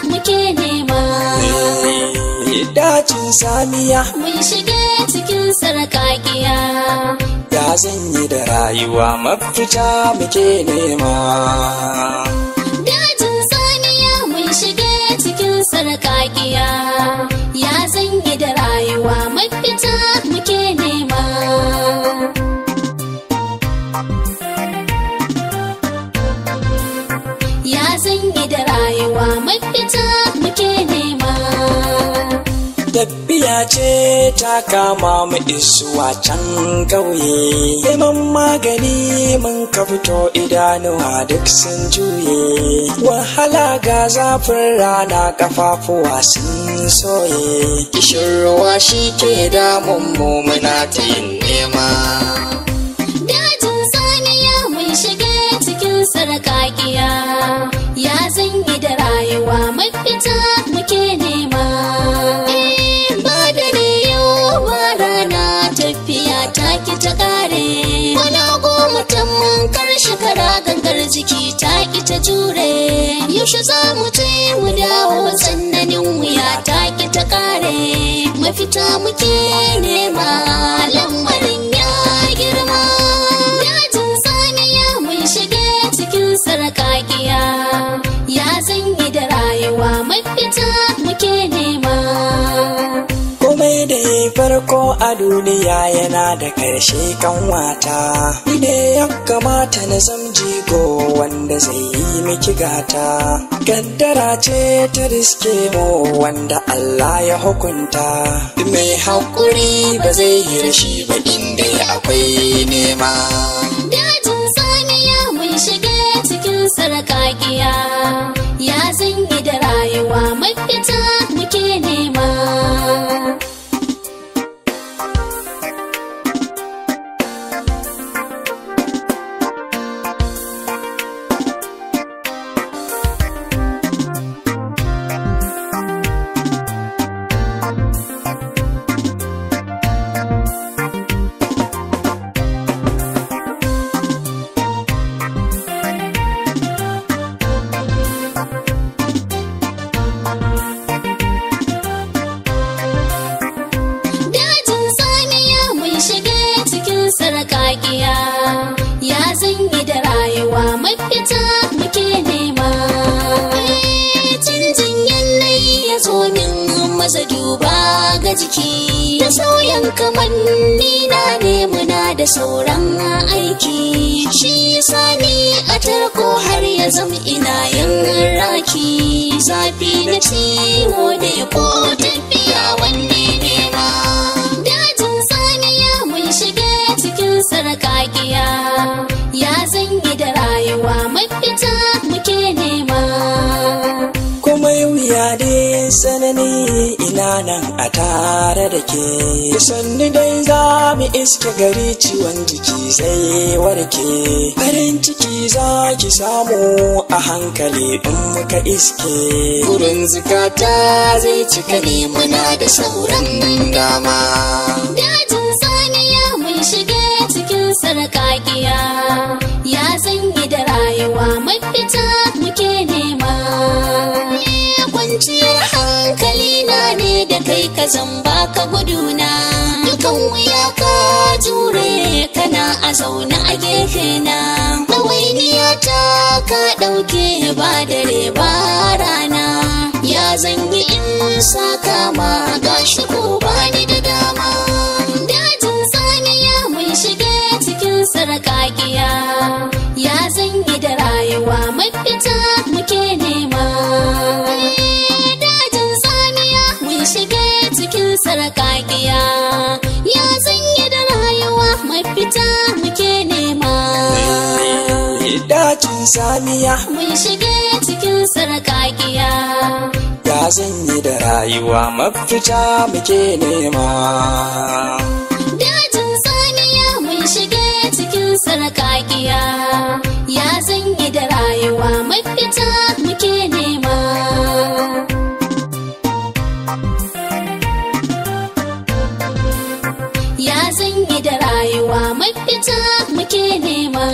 muke nema. Dajin samiya mun shige cikin sarƙaƙiya. Ya zan yi da rayuwa mafita muke nema. Dajin samiya mun shige cikin sarƙaƙiya. Ya zan yi da rayuwa mafita muke nema. Ya zan yi da rayuwa mafita muke nema. Tafiya ce ta kama mu isuwa can ƙauye. Neman magani mun ka fito idanuwa duk sun juye. Wahala ga zafin rana kafafuwa sun soye. Kishin ruwa shi ke damun mu muna ta yin nema. Dajin saniya mun shige cikin sarƙaƙiya. Ya zan yi da rayuwa mafita muke nema. Ba dare yau ba rana tafiya ta ki ta ƙare. Kwana 10 tamman kar shekara gangar jiki ta ki ta jure. Yaushe za mu je mu dawo tsananin wuya ta ki ta ƙare. Mafita muke nema lamarin ya girma. Dajin saniya mun shige cikin sarƙaƙiya. Ya zan yi da rayuwa mafita muke nema. Komai da ya farko a duniya yana da ƙarshe kanwata. Ni ne ya kamata na zam jigo wanda zai yi miki gata. Kaddara ce ta riske mu wanda Allah ya hukunta. Mai haƙuri ba zai yi rashi ba inda akwai nema. Dajin saniya mun shige cikin sarƙaƙiya. Ya zan yi da rayuwa mafita muke nema. Dajin saniya mun shige cikin sarƙaƙiya. Ya zan yi da rayuwa mafita muke nema. Canjin yanayi ya zo min maza duba ga jiki. Da sauyan kamanni na ne muna da sauran aiki. Shi yasa ni a tarko har ya zam ina yin raki. Zafi na ciwo ne ko tafiya wanne nema. Dajin saniya mun shige cikin sarƙaƙiya. Ya zan yi da rayuwa mafita muke nema. Komai wuya dai tsanani ina nan a tare da ke. Sannu dai za mu iske gari ciwon jiki zai warke. Farin ciki za ki samu a hankali in muka iske. Burin zukata zai cika ne muna da sauran dama. Dajin saniya mun shige cikin sarƙaƙiya. Ya zan yi da rayuwa mafita muke nema. Kwanciyar hankali na ne da kai ka zan baka guduna. Dukan wuya ka jure kana a zaune a gefe na. Ɗawainiya ta ka ɗauke ba dare ba rana. Ya zan yi in saka ma gashi ko bani da dama. Dajin saniya mun shige cikin sarƙaƙiya. Ya zan yi da rayuwa mafita muke nema. Dajin saniya mun shige cikin sarƙaƙiya. Ya zan yi da rayuwa mafita muke nema. Dajin saniya mun shige cikin sarƙaƙiya. Ya zan yi da rayuwa mafita muke nema. Dajin saniya mun shige cikin sarƙaƙiya. Ya zan yi da rayuwa mafita muke nema. Ya zan yi da rayuwa mafita muke nema.